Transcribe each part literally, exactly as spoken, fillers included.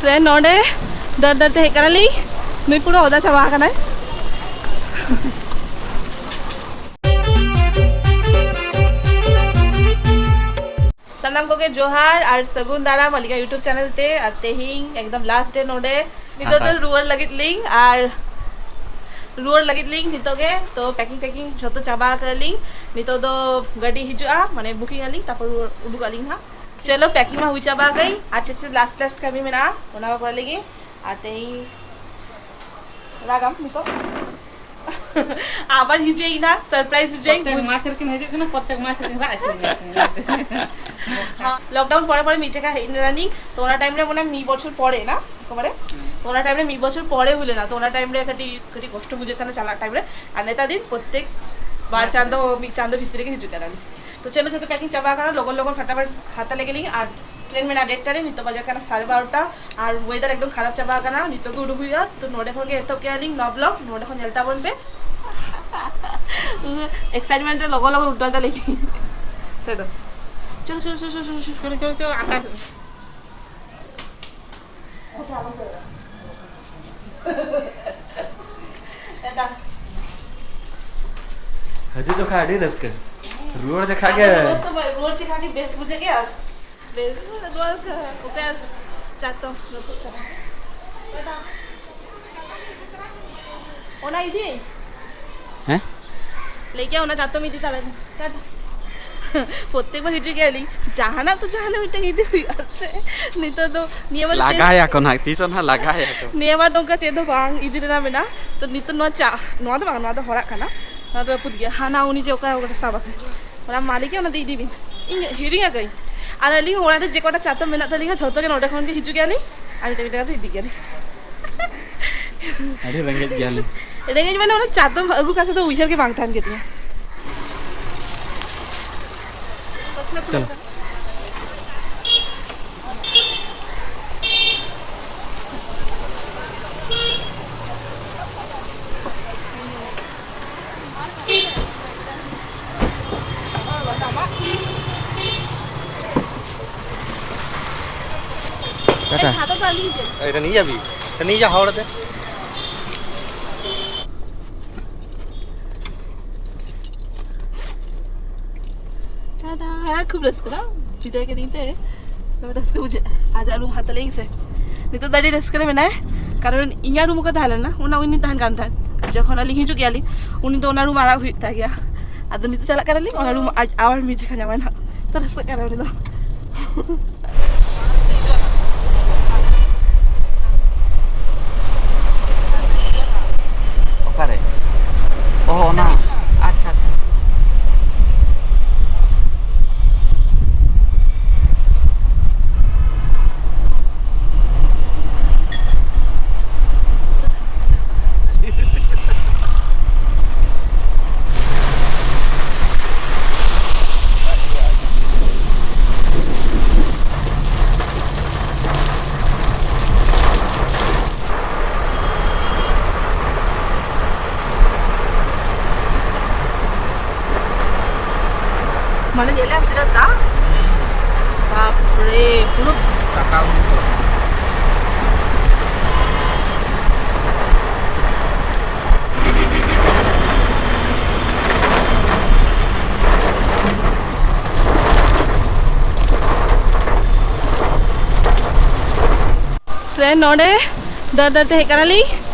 ᱥᱮ ᱱᱚᱰᱮ ᱫᱟᱹᱲ ᱫᱟᱹᱲ ᱛᱮ ᱦᱮᱡ ᱠᱟᱱᱟᱞᱤᱧ, ᱱᱩᱭ ᱯᱩᱨᱟᱹ ᱚᱫᱟ ᱪᱟᱵᱟ ᱟᱠᱟᱱᱟᱭ᱾ ᱥᱟᱱᱟᱢ ᱠᱚᱜᱮ ᱡᱚᱦᱟᱨ ᱟᱨ ᱥᱟᱹᱜᱩᱱ ᱫᱟᱨᱟᱢ ᱟᱹᱞᱤᱧᱟᱜ YouTube ᱪᱮᱱᱮᱞ ᱛᱮ᱾ ᱟᱨ ᱛᱮᱦᱮᱧ ᱮᱠᱫᱚᱢ ᱞᱟᱥᱴ ᱰᱮ ᱱᱚᱰᱮ, ᱱᱤᱛᱚᱜ ᱫᱚ ᱥᱟᱱᱛᱟᱲ᱾ ᱨᱩᱣᱟᱹᱲ ᱞᱟᱹᱜᱤᱫ ᱞᱤᱧ ᱟᱨ ᱨᱩᱣᱟᱹᱲ ᱞᱟᱹᱜᱤᱫ ᱞᱤᱧ ᱱᱤᱛᱚᱜ ᱜᱮ᱾ ᱛᱚ ᱯᱮᱠᱤᱝ ᱯᱮᱠᱤᱝ ᱡᱷᱚᱛᱚ ᱪᱟᱵᱟ ᱟᱠᱟᱫ ᱞᱤᱧ᱾ ᱱᱤᱛᱚᱜ ᱫᱚ ᱜᱟᱹᱰᱤ ᱦᱤᱡᱩᱜᱼᱟ, ᱢᱟᱱᱮ ᱵᱩᱠᱤᱝ ᱟᱹᱞᱤᱧ, ᱛᱟᱨᱯᱚᱨ ᱩᱰᱩᱠ ᱟᱹᱞᱤᱧ ᱦᱟᱸᱜ᱾ ᱪᱚᱞᱚ ᱯᱮᱠᱤᱝ ᱢᱟ ᱦᱩᱭ ᱪᱟᱵᱟ ᱟᱠᱟᱫᱟᱹᱧ, ᱟᱨ ᱪᱮᱫ ᱪᱮᱫ ᱞᱟᱥᱴ ᱞᱟᱥᱴ ᱠᱟᱹᱢᱤ ᱢᱮᱱᱟᱜᱼᱟ ᱚᱱᱟ ᱠᱚ ᱠᱚᱨᱟᱣ ᱞᱟᱹᱜᱤᱫ᱾ ᱟᱨ ᱛᱮᱦᱮᱧ ᱨᱟᱜᱟᱢ ᱱᱤᱛᱚᱜ᱾ ᱟᱵᱟᱨ ᱦᱤᱡᱩᱜ ᱟᱹᱧ ᱱᱟᱜ, ᱥᱟᱨᱯᱨᱟᱭᱤᱡᱽ ᱦᱤᱡᱩᱜ ᱟᱹᱧ᱾ ᱯᱨᱚᱛᱮᱠ ᱢᱟᱥ ᱨᱮᱠᱤᱱ ᱦᱤᱡᱩᱜ ᱠᱟᱱᱟ, ᱯᱨᱚᱛᱮᱠ ᱢᱟᱥ ᱨᱮᱠᱤᱱ ᱨᱟᱜ ᱦᱚᱪᱚᱧᱟ᱾ ᱞᱚᱠᱰᱟᱣᱩᱱ ᱯᱚᱨᱮ ᱯᱚᱨᱮ ᱢᱤᱫ ᱡᱟᱭᱜᱟ ᱦᱮᱡ ᱞᱮᱱᱟᱞᱤᱧ, ᱛᱚ ᱚᱱᱟ ᱴᱟᱭᱤᱢ ᱨᱮ ᱢᱟᱱᱮ ᱢᱤᱫ ᱵᱚᱪᱷᱚᱨ ᱯᱚᱨᱮ ᱱᱟ ᱮᱠᱮᱵᱟᱨᱮ᱾ ᱛᱚ ᱚᱱᱟ ᱴᱟᱭᱤᱢ ᱨᱮ ᱢᱤᱫ ᱵᱚᱪᱷᱚᱨ ᱯᱚᱨᱮ ᱦᱩᱭ ᱞᱮᱱᱟ, ᱛᱚ ᱚᱱᱟ ᱴᱟᱭᱤᱢ ᱨᱮ ᱠᱟᱹᱴᱤᱡ ᱠᱟᱹᱴᱤᱡ ᱠᱚᱥᱴᱚ ᱵᱩᱡᱷᱟᱹᱜ ᱠᱟᱱᱟ ᱪᱟᱞᱟᱜ ᱴᱟᱭᱤᱢ ᱨᱮ᱾ ᱟᱨ ᱱᱮᱛᱟᱨ ᱫᱤᱱ ᱯᱨᱚᱛᱮᱠ ᱵᱟᱨ ᱪᱟᱸᱫᱚ, ᱢᱤᱫ ᱪᱟᱸᱫᱚ ᱵᱷᱤᱛᱨᱤ ᱨᱮᱜᱮ ᱦᱤᱡᱩᱜ ᱠᱟᱱᱟ᱾ ᱛᱚ ᱪᱚᱞᱚ, ᱡᱚᱛᱚ ᱯᱮᱠᱤᱝ ᱪᱟᱵᱟ ᱟᱠᱟᱱᱟ, ᱞᱚᱜᱚᱱ ᱞᱚᱜᱚᱱ ᱯᱷᱟᱴᱟᱯᱷᱟᱴ ᱦᱟᱛᱟ ᱞᱮᱜᱮ ᱞᱤᱧ᱾ ᱟᱨ ᱴᱨᱮᱱ ᱢᱮᱱᱟᱜᱼᱟ ᱰᱮᱴᱴᱟ ᱨᱮ, ᱱᱤᱛᱚᱜ ᱵᱟᱡᱟᱜ ᱠᱟᱱᱟ ᱥᱟᱲᱮ ᱵᱟᱨᱚᱴᱟ᱾ ᱟᱨ ᱣᱮᱫᱟᱨ ᱮᱠᱫᱚᱢ ᱠᱷᱟᱨᱟᱯ ᱪᱟᱵᱟ ᱟᱠᱟᱱᱟ, ᱱᱤᱛᱚᱜ ᱜᱮ ᱩᱰᱩᱠ ᱦᱩᱭᱩᱜᱼᱟ᱾ ᱛᱚ ᱱᱚᱰᱮ ᱠᱷᱚᱱ ᱜᱮ ᱮᱛᱚᱦᱚᱵ ᱠᱮᱜᱼᱟ ᱞᱤᱧ ᱱᱚᱣᱟ ᱵᱞᱚᱜ, ᱱᱚᱰᱮ ᱠᱷᱚᱱ ᱧᱮᱞ ᱛᱟᱵᱚᱱ ᱯᱮ᱾ ᱮᱠᱥᱟᱭᱤᱴᱢᱮᱱᱴ ᱨᱮ ᱞᱚᱜᱚᱱ ᱞᱚᱜᱚᱱ ᱩᱰᱟᱹᱣ ᱫᱟᱞᱮ᱾ ᱛᱮᱫᱚ ᱪᱚᱞᱚ, ᱪᱚᱞᱚ, ᱪᱚᱞᱚ, ᱪᱚᱞᱚ, ᱪᱚᱞᱚ᱾ ᱪᱚᱞᱚ, ᱪᱚᱞᱚ, ᱪᱚᱞᱚ, ᱟᱸᱠᱟ᱾ ᱦᱤᱡᱩᱜ ᱡᱚᱠᱷᱟ ᱟᱹᱰᱤ ᱨᱟᱹᱥᱠᱟᱹ, ᱨᱩᱣᱟᱹᱲ ᱡᱚᱠᱷᱟ ᱜᱮ᱾ ᱨᱩᱣᱟᱹᱲ ᱥᱚᱢᱚᱭ, ᱨᱩᱣᱟᱹᱲ ᱡᱚᱠᱷᱟ ᱜᱮ ᱵᱮᱥ ᱵᱩᱡᱷᱟᱹᱜ ᱜᱮᱭᱟ᱾ ᱵᱮᱥ ᱵᱩᱡᱷᱟᱹᱜ ᱜᱮᱭᱟ᱾ ᱚᱠᱟ ᱪᱟᱛᱚᱢ ᱨᱟᱹᱯᱩᱫ ᱪᱟᱵᱟ᱾ ᱚᱱᱟ ᱤᱫᱤ? ᱦᱮᱸ? ᱞᱟᱹᱭ ᱠᱮᱫ ᱚᱱᱟ ᱪᱟᱛᱚᱢ ᱤᱫᱤ ᱛᱟᱨᱟᱭ ᱢᱮ᱾ ᱴᱟᱴᱟ᱾ ᱯᱨᱚᱛᱛᱮᱠ ᱵᱟᱨ ᱦᱤᱡᱩᱜ ᱜᱮᱭᱟᱞᱤᱧ, ᱡᱟᱦᱟᱱᱟᱜ ᱛᱚ ᱡᱟᱦᱟᱱᱟᱜ ᱢᱤᱫᱴᱟᱝ ᱤᱫᱤ ᱦᱩᱭᱩᱜᱼᱟ ᱥᱮ᱾ ᱱᱤᱛᱚᱜ ᱫᱚ ᱱᱤᱭᱟᱹ ᱵᱟᱨ ᱪᱮᱫ ᱞᱟᱜᱟᱭᱟᱠᱚ ᱱᱟᱦᱟᱜ, ᱛᱤᱥ ᱦᱚᱸ ᱱᱟᱦᱟᱜ ᱞᱟᱜᱟᱭᱟᱠᱚ᱾ ᱱᱤᱭᱟᱹ ᱵᱟᱨ ᱫᱚ ᱚᱱᱠᱟ ᱪᱮᱫ ᱦᱚᱸ ᱵᱟᱝ ᱤᱫᱤ ᱨᱮᱱᱟᱜ ᱢᱮᱱᱟᱜᱼᱟ᱾ ᱛᱚ ᱱᱤᱛᱚᱜ ᱱᱚᱣᱟ ᱪᱟ-, ᱱᱚᱣᱟ ᱫᱚ ᱵᱟᱝ, ᱱᱚᱣᱟ ᱫᱚ ᱦᱚᱲᱟᱜ ᱠᱟᱱᱟ᱾ ᱱᱚᱣᱟ ᱫᱚ ᱨᱟᱹᱯᱩᱫ ᱜᱮᱭᱟ᱾ ᱦᱟᱱᱟ ᱩᱱᱤ ᱡᱮ ᱚᱠᱟ ᱚᱠᱟᱴᱟᱜ ᱥᱟᱵ ᱟᱠᱟᱫ, ᱚᱱᱟ ᱢᱟᱹᱞᱤᱠ ᱜᱮ ᱚᱱᱟ ᱫᱚ ᱤᱫᱤ ᱵᱤᱱ᱾ ᱤᱧ ᱦᱤᱲᱤᱧ ᱟᱠᱟᱫᱟᱹᱧ᱾ ᱟᱨ ᱟᱹᱞᱤᱧ ᱦᱚᱸ ᱚᱲᱟᱜ ᱨᱮ ᱡᱮ ᱠᱚᱴᱟ ᱪᱟᱛᱚᱢ ᱢᱮᱱᱟᱜ ᱛᱟᱹᱞᱤᱧᱟ, ᱡᱷᱚᱛᱚ ᱜᱮ ᱱᱚᱰᱮ ᱠᱷᱚᱱ ᱜᱮ ᱦᱤᱡᱩᱜ ᱜᱮᱭᱟᱞᱤᱧ᱾ ᱟᱨ ᱢᱤᱫᱴᱟᱝ ᱢᱤᱫᱴᱟᱝ ᱠᱟᱛᱮ ᱤᱫᱤ ᱜᱮᱭᱟᱞᱤᱧ᱾ ᱟᱹᱰᱤ ᱨᱮᱸᱜᱮᱡ ᱜᱮᱭᱟᱞᱤᱧ᱾ ᱨᱮᱸᱜᱮᱡ ᱢᱟᱱᱮ ᱚᱱᱟ ᱪᱟᱛᱚᱢ ᱟᱹᱜᱩ ᱠᱟᱛᱮ ᱫᱚ ᱩᱭᱦᱟᱹᱨ ᱜᱮ ᱵᱟᱝ ᱛᱟᱦᱮᱱ ᱜᱮᱛᱤᱧᱟ᱾ ᱪᱚᱞᱚ᱾ ᱪᱷᱟᱛᱟ ᱫᱚ ᱟᱹᱞᱤᱧ ᱜᱮ᱾ ᱮ, ᱨᱟᱱᱤᱭᱟ ᱵᱤ, ᱨᱟᱱᱤᱭᱟ ᱦᱚᱲ ᱫᱮ᱾ ᱴᱟᱴᱟ᱾ ᱦᱮᱸ, ᱠᱷᱩᱵ ᱨᱟᱹᱥᱠᱟᱹ ᱫᱚ᱾ ᱵᱤᱫᱟᱹᱭ ᱠᱮᱫᱤᱧ ᱛᱮ ᱫᱚᱢᱮ ᱨᱟᱹᱥᱠᱟᱹ ᱵᱩᱡᱷᱟᱹᱜᱼᱟ᱾ ᱟᱡᱟᱜ ᱨᱩᱢ ᱦᱟᱛᱟᱣ ᱞᱟᱹᱭᱟᱹᱧ ᱥᱮ᱾ ᱱᱤᱛᱚᱜ ᱫᱚ ᱟᱹᱰᱤ ᱨᱟᱹᱥᱠᱟᱹ ᱨᱮ ᱢᱮᱱᱟᱭᱟ, ᱠᱟᱨᱚᱱ ᱤᱧᱟᱹᱜ ᱨᱩᱢ ᱚᱠᱟ ᱛᱟᱦᱮᱸ ᱞᱮᱱᱟ, ᱚᱱᱟ ᱩᱱᱤ ᱛᱟᱦᱮᱱ ᱠᱟᱱ ᱛᱟᱦᱮᱸᱫ᱾ ᱡᱚᱠᱷᱚᱱ ᱟᱹᱞᱤᱧ ᱦᱤᱡᱩᱜ ᱜᱮᱭᱟᱞᱤᱧ, ᱩᱱᱤ ᱫᱚ ᱚᱱᱟ ᱨᱩᱢ ᱟᱲᱟᱜ ᱦᱩᱭᱩᱜ ᱛᱟᱭ ᱜᱮᱭᱟ᱾ ᱟᱫᱚ ᱱᱤᱛᱚᱜ ᱪᱟᱞᱟᱜ ᱠᱟᱱᱟᱞᱤᱧ, ᱚᱱᱟ ᱨᱩᱢ ᱟᱡ ᱟᱵᱟᱨ ᱢᱤᱫ ᱡᱚᱠᱷᱟ ᱧᱟᱢᱟᱭ ᱱᱟᱦᱟᱜ᱾ ᱛᱚ ᱨᱟᱹᱥᱠᱟᱹᱜ ᱠᱟᱱᱟ ᱩᱱᱤ ᱫᱚ᱾ ᱚᱠᱟᱨᱮ? ᱚ, ᱚᱱᱟ᱾ ᱟᱪᱪᱷᱟ, ᱟᱪᱪᱷᱟ, ᱟᱪᱪᱷᱟ᱾ ᱢᱟᱱᱮ ᱧᱮᱞᱮᱢ ᱛᱤᱱᱟᱹᱜ ᱫᱟᱜ? ᱵᱟᱯᱨᱮ, ᱯᱩᱨᱟᱹ ᱪᱟᱠᱟ ᱩᱰᱩᱠ ᱠᱚᱜᱼᱟ᱾ ᱛᱮ ᱱᱚᱰᱮ ᱫᱟᱹᱲ ᱫᱟᱹᱲ ᱛᱮ ᱦᱮᱡ ᱠᱟᱱᱟᱞᱤᱧ᱾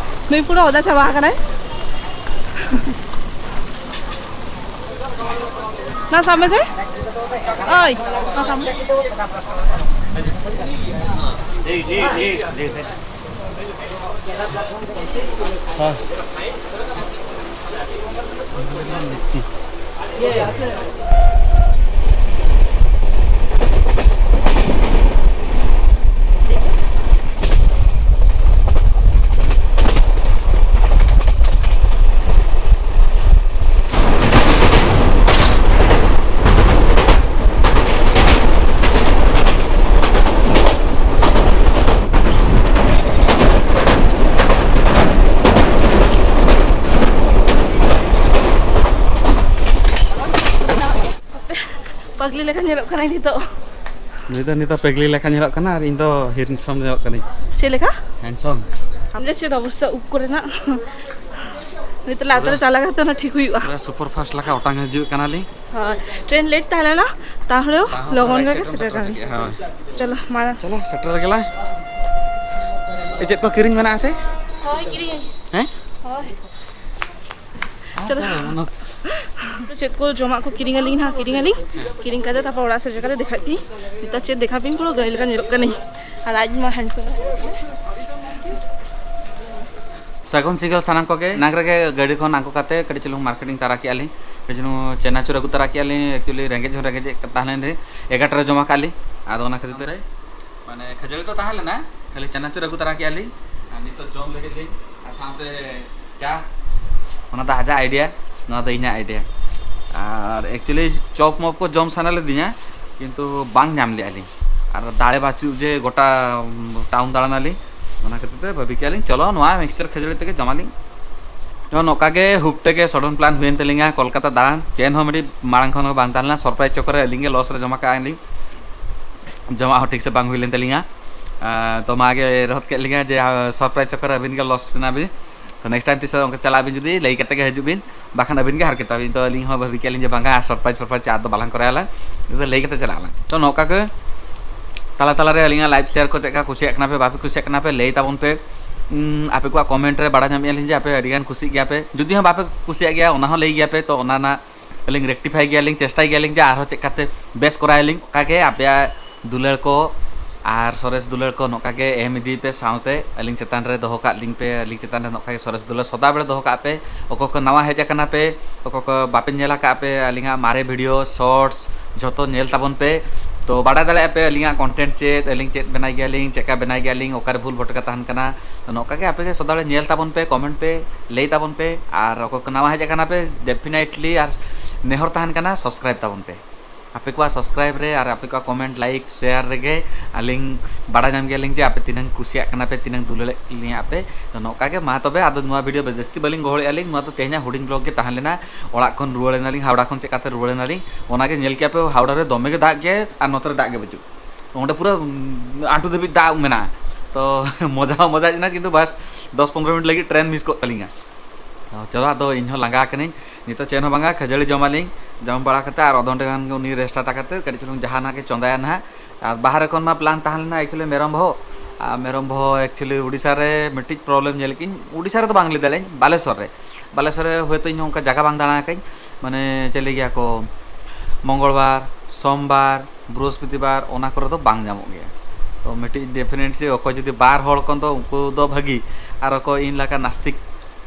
ᱱᱩᱭ ᱯᱩᱨᱟᱹ ᱚᱫᱟ ᱪᱟᱵᱟ ᱟᱠᱟᱱᱟᱭ᱾ ᱱᱟ ᱥᱟᱵ ᱢᱮᱥᱮ᱾ ᱳᱭ, ᱱᱟ ᱥᱟᱵ ᱢᱮ᱾ ᱯᱟᱜᱽᱞᱤ ᱞᱮᱠᱟ ᱧᱮᱞᱚᱜ ᱠᱟᱱᱟᱭ ᱱᱤᱛᱚᱜ᱾ ᱱᱩᱭ ᱫᱚ ᱱᱤᱛᱚᱜ ᱯᱮᱜᱽᱞᱤ ᱞᱮᱠᱟ ᱧᱮᱞᱚᱜ ᱠᱟᱱᱟ ᱟᱨ ᱤᱧ ᱫᱚ ᱦᱮᱱᱰᱥᱚᱢ ᱧᱮᱞᱚᱜ ᱠᱟᱹᱱᱟᱹᱧ᱾ ᱪᱮᱫ ᱞᱮᱠᱟ? ᱦᱮᱱᱰᱥᱚᱢ᱾ ᱟᱢ ᱨᱮ ᱪᱮᱫ ᱚᱵᱚᱥᱛᱟ ᱩᱵ ᱠᱚᱨᱮᱱᱟᱜ? ᱱᱤᱛᱚᱜ ᱞᱟᱛᱟᱨ ᱨᱮ ᱪᱟᱞᱟᱣ ᱠᱟᱛᱮ ᱚᱱᱟ ᱴᱷᱤᱠ ᱦᱩᱭᱩᱜᱼᱟ᱾ ᱯᱩᱨᱟᱹ ᱥᱩᱯᱟᱨ ᱯᱷᱟᱥᱴ ᱞᱮᱠᱟ ᱚᱴᱟᱝ ᱦᱤᱡᱩᱜ ᱠᱟᱱᱟᱞᱤᱧ᱾ ᱦᱳᱭ, ᱴᱨᱮᱱ ᱞᱮᱴ ᱛᱟᱦᱮᱸ ᱞᱮᱱᱟ, ᱛᱟᱦᱚᱞᱮ ᱛᱟᱦᱚᱸ ᱞᱚᱜᱚᱱ ᱯᱩᱨᱟᱹ ᱜᱮ ᱥᱮᱴᱮᱨ ᱥᱮᱴᱮᱨ ᱠᱟᱱᱟ᱾ ᱠᱮᱜᱼᱟ, ᱦᱳᱭ᱾ ᱪᱚᱞᱚ, ᱢᱟᱲᱟᱝ᱾ ᱪᱚᱞᱚ, ᱥᱮᱴᱮᱨ ᱞᱮᱜᱮ ᱞᱟᱝ᱾ ᱮ, ᱪᱮᱫ ᱠᱚ ᱠᱤᱨᱤᱧ ᱢᱮᱱᱟᱜᱼᱟ ᱥᱮ? ᱦᱳᱭ, ᱠᱤᱨᱤᱧ᱾ ᱦᱮᱸ? ᱦᱳᱭ᱾ ᱪᱚᱞᱚ᱾ ᱟᱨ ᱚᱱᱟ ᱪᱮᱫ ᱠᱚ ᱡᱚᱢᱟᱜ ᱠᱚ ᱠᱤᱨᱤᱧ ᱟᱹᱞᱤᱧ ᱦᱟᱸᱜ, ᱠᱤᱨᱤᱧ ᱟᱹᱞᱤᱧ᱾ ᱠᱤᱨᱤᱧ ᱠᱟᱛᱮ ᱛᱟᱨᱯᱚᱨ ᱚᱲᱟᱜ ᱥᱮᱴᱮᱨ ᱠᱟᱛᱮ ᱫᱮᱠᱷᱟᱭ ᱯᱮ᱾ ᱱᱮᱛᱟᱨ ᱪᱮᱫ ᱫᱮᱠᱷᱟᱭ ᱯᱮ, ᱯᱩᱨᱟᱹ ᱜᱟᱹᱭ ᱞᱮᱠᱟ ᱧᱮᱞᱚᱜ ᱠᱟᱹᱱᱟᱹᱧ᱾ ᱟᱨ ᱟᱡ ᱢᱟ ᱦᱮᱱᱰᱥᱚᱢ᱾ ᱥᱟᱹᱜᱩᱱ ᱥᱤᱸᱜᱟᱹᱲ ᱥᱟᱱᱟᱢ ᱠᱚᱜᱮ᱾ ᱮᱱᱟᱝ ᱨᱮᱜᱮ ᱜᱟᱹᱰᱤ ᱠᱷᱚᱱ ᱟᱬᱜᱚ ᱠᱟᱛᱮ ᱠᱟᱹᱴᱤᱡ ᱪᱩᱞᱩᱝ ᱢᱟᱨᱠᱮᱴᱤᱝ ᱛᱟᱨᱟ ᱠᱮᱜᱼᱟ ᱞᱤᱧ᱾ ᱠᱟᱹᱴᱤᱡ ᱪᱩᱞᱩᱝ ᱪᱮᱱᱟᱪᱩᱨ ᱟᱹᱜᱩ ᱛᱟᱨᱟ ᱠᱮᱜᱼᱟ ᱞᱤᱧ᱾ ᱮᱠᱪᱩᱭᱮᱞᱤ ᱨᱮᱸᱜᱮᱡ ᱦᱚᱸ ᱨᱮᱸᱜᱮᱡ ᱛᱟᱦᱮᱸ ᱞᱮᱱ ᱨᱮ ᱮᱜᱟᱨᱚᱴᱟ ᱨᱮ ᱡᱚᱢ ᱟᱠᱟᱫ ᱞᱤᱧ᱾ ᱟᱫᱚ ᱚᱱᱟ ᱠᱷᱟᱹᱛᱤᱨ ᱛᱮ ᱢᱟᱱᱮ ᱠᱷᱟᱹᱡᱟᱹᱲᱤ ᱫᱚ ᱛᱟᱦᱮᱸ ᱞᱮᱱᱟ, ᱠᱷᱟᱹᱞᱤ ᱪᱟᱱᱟᱪᱩᱨ ᱟᱹᱜᱩ ᱛᱟᱨᱟ ᱠᱮᱜᱼᱟ ᱞᱤᱧ᱾ ᱟᱨ ᱱᱤᱛᱚᱜ ᱡᱚᱢ ᱞᱟᱹᱜᱤᱫ ᱞᱤᱧ, ᱟᱨ ᱥᱟᱶᱛᱮ ᱪᱟ᱾ ᱚᱱᱟ ᱫᱚ ᱟᱡᱟᱜ ᱟᱭᱰᱤᱭᱟ, ᱱᱚᱣᱟ ᱫᱚ ᱤᱧᱟᱹᱜ ᱟᱭᱰᱤᱭᱟ᱾ ᱟᱨ ᱮᱠᱪᱩᱭᱮᱞᱤ ᱪᱚᱯ ᱢᱚᱯ ᱠᱚ ᱡᱚᱢ ᱥᱟᱱᱟ ᱞᱤᱫᱤᱧᱟ, ᱠᱤᱱᱛᱩ ᱵᱟᱝ ᱧᱟᱢ ᱞᱮᱜᱼᱟ ᱞᱤᱧ᱾ ᱟᱨ ᱫᱟᱲᱮ ᱵᱟᱹᱪᱩᱜ ᱡᱮ ᱜᱚᱴᱟ ᱴᱟᱣᱩᱱ ᱫᱟᱬᱟᱱᱟᱞᱤᱧ, ᱚᱱᱟ ᱠᱷᱟᱹᱛᱤᱨ ᱛᱮ ᱵᱷᱟᱹᱵᱤ ᱠᱮᱜᱼᱟ ᱞᱤᱧ, ᱪᱚᱞᱚ ᱱᱚᱣᱟ ᱢᱤᱠᱥᱪᱟᱨ ᱠᱷᱟᱹᱡᱟᱹᱲᱤ ᱛᱮᱜᱮ ᱡᱚᱢᱟᱞᱤᱧ᱾ ᱛᱚ ᱱᱚᱝᱠᱟ ᱜᱮ ᱦᱩᱯ ᱛᱮᱜᱮ ᱥᱚᱰᱚᱱ ᱯᱞᱟᱱ ᱦᱩᱭᱮᱱ ᱛᱟᱹᱞᱤᱧᱟ ᱠᱳᱞᱠᱟᱛᱟ ᱫᱟᱬᱟᱱ᱾ ᱪᱮᱫ ᱦᱚᱸ ᱢᱤᱫᱴᱤᱡ ᱢᱟᱲᱟᱝ ᱠᱷᱚᱱ ᱦᱚᱸ ᱵᱟᱝ ᱛᱟᱦᱮᱸ ᱞᱮᱱᱟ, ᱥᱚᱨᱯᱨᱟᱭᱤᱡᱽ ᱪᱚᱠᱚᱨ ᱨᱮ ᱟᱹᱞᱤᱧ ᱜᱮ ᱞᱚᱥ ᱨᱮ ᱡᱚᱢᱟ ᱠᱟᱜᱼᱟ ᱞᱤᱧ᱾ ᱡᱚᱢᱟᱜ ᱦᱚᱸ ᱴᱷᱤᱠ ᱥᱮ ᱵᱟᱝ ᱦᱩᱭ ᱞᱮᱱ ᱛᱟᱹᱞᱤᱧᱟ᱾ ᱟᱨ ᱛᱚ ᱢᱟ ᱜᱮ ᱨᱚᱦᱚᱫ ᱠᱮᱫ ᱞᱤᱧᱟ ᱡᱮ, ᱟᱨ ᱥᱚᱨᱯᱨᱟᱭᱤᱡᱽ ᱪᱚᱠᱚᱨ ᱨᱮ ᱟᱹᱵᱤᱱ ᱜᱮ ᱞᱚᱥ ᱮᱱᱟ ᱵᱤᱱ᱾ ᱛᱚ ᱱᱮᱠᱥᱴ ᱴᱟᱭᱤᱢ ᱛᱤᱥ ᱦᱚᱸ ᱚᱱᱠᱟ ᱪᱟᱞᱟᱜ ᱟᱹᱵᱤᱱ ᱡᱩᱫᱤ, ᱞᱟᱹᱭ ᱠᱟᱛᱮ ᱜᱮ ᱦᱤᱡᱩᱜ ᱵᱤᱱ, ᱵᱟᱠᱷᱟᱱ ᱟᱹᱵᱤᱱ ᱜᱮ ᱦᱟᱨᱠᱮᱛᱚᱜ ᱟᱹᱵᱤᱱ᱾ ᱛᱚ ᱟᱹᱞᱤᱧ ᱦᱚᱸ ᱵᱷᱟᱹᱵᱤ ᱠᱮᱫ ᱞᱤᱧ ᱡᱮ ᱵᱟᱝᱟ, ᱥᱚᱨᱯᱨᱟᱭᱤᱡᱽ ᱯᱷᱚᱨᱯᱨᱟᱭᱤᱡᱽ ᱪᱮᱫ ᱫᱚ ᱵᱟᱞᱟᱝ ᱠᱚᱨᱟᱣ ᱟᱞᱟᱝ, ᱱᱤᱛᱚᱜ ᱞᱟᱹᱭ ᱠᱟᱛᱮ ᱪᱟᱞᱟᱜ ᱟᱞᱟᱝ᱾ ᱛᱚ ᱱᱚᱝᱠᱟ ᱜᱮ ᱛᱟᱞᱟ ᱛᱟᱞᱟ ᱨᱮ ᱟᱹᱞᱤᱧᱟᱜ ᱞᱟᱭᱤᱵᱷ ᱥᱮᱭᱟᱨ ᱠᱚ ᱪᱮᱫ ᱞᱮᱠᱟ ᱠᱩᱥᱤᱭᱟᱜ ᱠᱟᱱᱟ ᱯᱮ, ᱵᱟᱯᱮ ᱠᱩᱥᱤᱭᱟᱜ ᱠᱟᱱᱟ ᱯᱮ, ᱞᱟᱹᱭ ᱛᱟᱵᱚᱱ ᱯᱮ᱾ ᱩᱸ, ᱟᱯᱮ ᱠᱚᱣᱟᱜ ᱠᱚᱢᱮᱱᱴ ᱨᱮ ᱵᱟᱲᱟᱭ ᱧᱟᱢᱮᱫᱼᱟ ᱞᱤᱧ ᱡᱮ ᱟᱯᱮ ᱟᱹᱰᱤ ᱜᱟᱱ ᱠᱩᱥᱤᱜ ᱜᱮᱭᱟ ᱯᱮ᱾ ᱡᱩᱫᱤ ᱦᱚᱸ ᱵᱟᱯᱮ ᱠᱩᱥᱤᱭᱟᱜ ᱜᱮᱭᱟ, ᱚᱱᱟ ᱦᱚᱸ ᱞᱟᱹᱭ ᱜᱮᱭᱟ ᱯᱮ᱾ ᱛᱚ ᱚᱱᱟ ᱨᱮᱱᱟᱜ ᱟᱹᱞᱤᱧ ᱨᱮᱠᱴᱤᱯᱷᱟᱭ ᱜᱮᱭᱟᱞᱤᱧ, ᱪᱮᱥᱴᱟᱭ ᱜᱮᱭᱟᱞᱤᱧ ᱡᱮ ᱟᱨᱦᱚᱸ ᱪᱮᱫ ᱞᱮᱠᱟᱛᱮ ᱵᱮᱥ ᱠᱚᱨᱟᱣ ᱟᱹᱞᱤᱧ᱾ ᱚᱱᱠᱟ ᱜᱮ ᱟᱯᱮᱭᱟᱜ ᱫᱩᱞᱟᱹᱲ ᱠᱚ ᱟᱨ ᱥᱚᱨᱮᱥ ᱫᱩᱞᱟᱹᱲ ᱠᱚ ᱱᱚᱝᱠᱟ ᱜᱮ ᱮᱢ ᱤᱫᱤ ᱯᱮ, ᱥᱟᱶᱛᱮ ᱟᱹᱞᱤᱧ ᱪᱮᱛᱟᱱ ᱨᱮ ᱫᱚᱦᱚ ᱠᱟᱜ ᱞᱤᱧ ᱯᱮ, ᱟᱹᱞᱤᱧ ᱪᱮᱛᱟᱱ ᱨᱮ ᱱᱚᱝᱠᱟ ᱜᱮ ᱥᱚᱨᱮᱥ ᱫᱩᱞᱟᱹᱲ ᱥᱚᱫᱟ ᱵᱮᱲᱟ ᱫᱚᱦᱚ ᱠᱟᱜ ᱯᱮ᱾ ᱚᱠᱚᱭ ᱠᱚ ᱱᱟᱣᱟ ᱦᱮᱡ ᱟᱠᱟᱱᱟ ᱯᱮ, ᱚᱠᱚᱭ ᱠᱚ ᱵᱟᱯᱮ ᱧᱮᱞ ᱟᱠᱟᱫ ᱯᱮ ᱟᱹᱞᱤᱧᱟᱜ ᱢᱟᱨᱮ ᱵᱷᱤᱰᱤᱭᱳ, ᱥᱚᱨᱴᱥ, ᱡᱷᱚᱛᱚ ᱧᱮᱞ ᱛᱟᱵᱚᱱ ᱯᱮ᱾ ᱛᱚ ᱵᱟᱲᱟᱭ ᱫᱟᱲᱮᱭᱟᱜᱼᱟ ᱯᱮ ᱟᱹᱞᱤᱧᱟᱜ ᱠᱚᱱᱴᱮᱱᱴ ᱪᱮᱫ, ᱟᱹᱞᱤᱧ ᱪᱮᱫ ᱵᱮᱱᱟᱭ ᱜᱮᱭᱟᱞᱤᱧ, ᱪᱮᱫ ᱞᱮᱠᱟ ᱵᱮᱱᱟᱭ ᱜᱮᱭᱟᱞᱤᱧ, ᱚᱠᱟᱨᱮ ᱵᱷᱩᱞ ᱵᱷᱚᱴᱠᱟ ᱛᱟᱦᱮᱱ ᱠᱟᱱᱟ᱾ ᱛᱚ ᱱᱚᱝᱠᱟ ᱜᱮ ᱟᱯᱮ ᱜᱮ ᱥᱚᱫᱟ ᱵᱮᱲᱟ ᱧᱮᱞ ᱛᱟᱵᱚᱱ ᱯᱮ, ᱠᱚᱢᱮᱱᱴ ᱯᱮ, ᱞᱟᱹᱭ ᱛᱟᱵᱚᱱ ᱯᱮ᱾ ᱟᱨ ᱚᱠᱚᱭ ᱠᱚ ᱱᱟᱣᱟ ᱦᱮᱡ ᱟᱠᱟᱱᱟ ᱯᱮ, ᱰᱮᱯᱷᱤᱱᱮᱴᱞᱤ ᱟᱨ ᱱᱮᱦᱚᱨ ᱛᱟᱦᱮᱱ ᱠᱟᱱᱟ, ᱥᱟᱵᱥᱠᱨᱟᱭᱤᱵᱽ ᱛᱟᱵᱚᱱ ᱯᱮ᱾ ᱟᱯᱮ ᱠᱚᱣᱟᱜ ᱥᱟᱵᱥᱠᱨᱟᱭᱤᱵᱽ ᱨᱮ ᱟᱨ ᱟᱯᱮ ᱠᱚᱣᱟᱜ ᱠᱚᱢᱮᱱᱴ, ᱞᱟᱭᱤᱠ, ᱥᱮᱭᱟᱨ ᱨᱮᱜᱮ ᱟᱹᱞᱤᱧ ᱵᱟᱲᱟᱭ ᱧᱟᱢ ᱜᱮᱭᱟᱞᱤᱧ ᱡᱮ ᱟᱯᱮ ᱛᱤᱱᱟᱹᱝ ᱠᱩᱥᱤᱭᱟᱜ ᱠᱟᱱᱟ ᱯᱮ, ᱛᱤᱱᱟᱹᱝ ᱫᱩᱞᱟᱹᱲᱮᱫ ᱞᱤᱧᱟ ᱯᱮ᱾ ᱛᱚ ᱱᱚᱝᱠᱟ ᱜᱮ ᱢᱟ ᱛᱚᱵᱮ, ᱟᱫᱚ ᱱᱚᱣᱟ ᱵᱷᱤᱰᱤᱭᱳ ᱡᱟᱹᱥᱛᱤ ᱵᱟᱹᱞᱤᱧ ᱜᱚᱦᱚᱲᱮᱫᱼᱟ ᱞᱤᱧ, ᱱᱚᱣᱟ ᱫᱚ ᱛᱮᱦᱮᱧᱟᱜ ᱦᱩᱰᱤᱧ ᱵᱞᱚᱜ ᱜᱮ ᱛᱟᱦᱮᱸ ᱞᱮᱱᱟ᱾ ᱚᱲᱟᱜ ᱠᱷᱚᱱ ᱨᱩᱣᱟᱹᱲ ᱮᱱᱟᱞᱤᱧ, ᱦᱟᱣᱲᱟ ᱠᱷᱚᱱ ᱪᱮᱫ ᱞᱮᱠᱟᱛᱮ ᱨᱩᱣᱟᱹᱲ ᱮᱱᱟᱞᱤᱧ, ᱚᱱᱟ ᱜᱮ ᱧᱮᱞ ᱠᱮᱜᱼᱟ ᱯᱮ, ᱦᱟᱣᱲᱟ ᱨᱮ ᱫᱚᱢᱮ ᱜᱮ ᱫᱟᱜ ᱜᱮ ᱟᱨ ᱱᱚᱛᱮ ᱨᱮ ᱫᱟᱜ ᱜᱮ ᱵᱟᱹᱪᱩᱜ᱾ ᱚᱸᱰᱮ ᱯᱩᱨᱟᱹ ᱩᱸ, ᱟᱸᱴᱩ ᱫᱷᱟᱹᱵᱤᱡ ᱫᱟᱜ ᱢᱮᱱᱟᱜᱼᱟ᱾ ᱛᱚ ᱢᱚᱡᱟ ᱦᱚᱸ ᱢᱚᱡᱟ ᱡᱤᱱᱤᱥ, ᱠᱤᱱᱛᱩ ᱵᱟᱥ ᱫᱚᱥ ᱯᱚᱱᱨᱚ ᱢᱤᱱᱤᱴ ᱞᱟᱹᱜᱤᱫ ᱴᱨᱮᱱ ᱢᱤᱥ ᱠᱚᱜ ᱛᱟᱹᱞᱤᱧᱟ᱾ ᱛᱚ ᱪᱚᱞᱚ, ᱟᱫᱚ ᱤᱧ ᱦᱚᱸ ᱞᱟᱸᱜᱟ ᱟᱠᱟᱱᱟᱹᱧ, ᱱᱤᱛᱚᱜ ᱪᱮᱫ ᱦᱚᱸ ᱵᱟᱝᱟ, ᱠᱷᱟᱹᱡᱟᱹᱲᱤ ᱡᱚᱢᱟᱞᱤᱧ, ᱡᱚᱢ ᱵᱟᱲᱟ ᱠᱟᱛᱮ ᱟᱨ ᱟᱫᱷ ᱜᱷᱚᱱᱴᱟ ᱜᱟᱱ ᱩᱱᱤ ᱨᱮᱥᱴ ᱦᱟᱛᱟᱣ ᱠᱟᱛᱮ ᱠᱟᱹᱴᱤᱡ ᱪᱩᱞᱩᱝ ᱡᱟᱦᱟᱱᱟᱜ ᱜᱮ ᱪᱚᱸᱫᱟᱭᱟ ᱱᱟᱦᱟᱜ᱾ ᱟᱨ ᱵᱟᱦᱨᱮ ᱠᱷᱚᱱ ᱢᱟ ᱯᱞᱟᱱ ᱛᱟᱦᱮᱸ ᱞᱮᱱᱟ actually ᱢᱮᱨᱚᱢ ᱵᱚᱦᱚᱜ, ᱟᱨ ᱢᱮᱨᱚᱢ ᱵᱚᱦᱚᱜ actually ᱩᱰᱤᱥᱟ ᱨᱮ ᱢᱤᱫᱴᱤᱡ ᱯᱨᱚᱵᱞᱮᱢ ᱧᱮᱞ ᱠᱤᱧ, ᱩᱰᱤᱥᱟ ᱨᱮᱫᱚ ᱵᱟᱝ ᱞᱟᱹᱭ ᱫᱟᱲᱮᱭᱟᱜᱼᱟᱹᱧ, ᱵᱟᱞᱮᱥᱚᱨ ᱨᱮ, ᱵᱟᱞᱮᱥᱚᱨ ᱨᱮ ᱦᱚᱭᱛᱳ ᱤᱧ ᱦᱚᱸ ᱚᱱᱠᱟ ᱡᱟᱭᱜᱟ ᱵᱟᱝ ᱫᱟᱬᱟ ᱟᱠᱟᱫᱟᱹᱧ, ᱢᱟᱱᱮ ᱪᱮᱫ ᱞᱟᱹᱭ ᱜᱮᱭᱟ ᱠᱚ ᱢᱚᱝᱜᱚᱞᱵᱟᱨ, ᱥᱳᱢᱵᱟᱨ, ᱵᱨᱤᱦᱚᱥᱯᱚᱛᱤᱵᱟᱨ ᱚᱱᱟ ᱠᱚᱨᱮ ᱫᱚ ᱵᱟᱝ ᱧᱟᱢᱚᱜ ᱜᱮᱭᱟ᱾ ᱛᱚ ᱢᱤᱫᱴᱤᱡ definitely ᱚᱠᱚᱭ ᱡᱩᱫᱤ ᱵᱟᱨ ᱦᱚᱲ ᱠᱚ ᱫᱚ ᱩᱱᱠᱩ ᱫᱚ ᱵᱷᱟᱹᱜᱤ, ᱟᱨ ᱚᱠᱚᱭ ᱤᱧ ᱞᱮᱠᱟ ᱱᱟᱥᱛᱤᱠ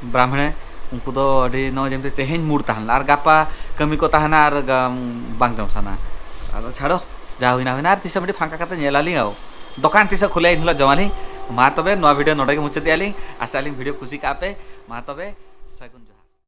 ᱵᱨᱟᱦᱢᱬᱮ, ᱩᱱᱠᱩ ᱫᱚ ᱟᱹᱰᱤ ᱱᱚᱜᱼᱚᱭ ᱡᱮᱢᱛᱤ ᱛᱮᱦᱮᱧ ᱢᱩᱰ ᱛᱟᱦᱮᱸ ᱞᱮᱱᱟ ᱟᱨ ᱜᱟᱯᱟ ᱠᱟᱹᱢᱤ ᱠᱚ ᱛᱟᱦᱮᱱᱟ ᱟᱨ ᱜᱟ- ᱵᱟᱝ ᱡᱚᱢ ᱥᱟᱱᱟ᱾ ᱟᱫᱚ ᱪᱷᱟᱲᱚ, ᱡᱟ ᱦᱩᱭᱱᱟ ᱦᱩᱭᱱᱟ, ᱟᱨ ᱛᱤᱥ ᱦᱚᱸ ᱢᱤᱫᱴᱤᱡ ᱯᱷᱟᱸᱠᱟ ᱠᱟᱛᱮ ᱧᱮᱞ ᱟᱹᱞᱤᱧ, ᱟᱨ ᱫᱚᱠᱟᱱ ᱛᱤᱥ ᱦᱚᱸ ᱠᱷᱩᱞᱟᱹᱭᱟ ᱮᱱ ᱦᱤᱞᱳᱜ ᱡᱚᱢᱟᱞᱤᱧ᱾ ᱢᱟ ᱛᱚᱵᱮ ᱱᱚᱣᱟ ᱵᱷᱤᱰᱤᱭᱳ ᱱᱚᱰᱮ ᱜᱮ ᱢᱩᱪᱟᱹᱫᱮᱜᱼᱟ ᱞᱤᱧ, ᱟᱥᱟ ᱟᱹᱞᱤᱧ ᱵᱷᱤᱰᱤᱭᱳ ᱠᱩᱥᱤ ᱠᱟᱜᱼᱟ ᱯᱮ᱾ ᱢᱟ ᱛᱚᱵᱮ ᱥᱟᱹᱜᱩᱱ ᱡᱚᱦᱟᱨ᱾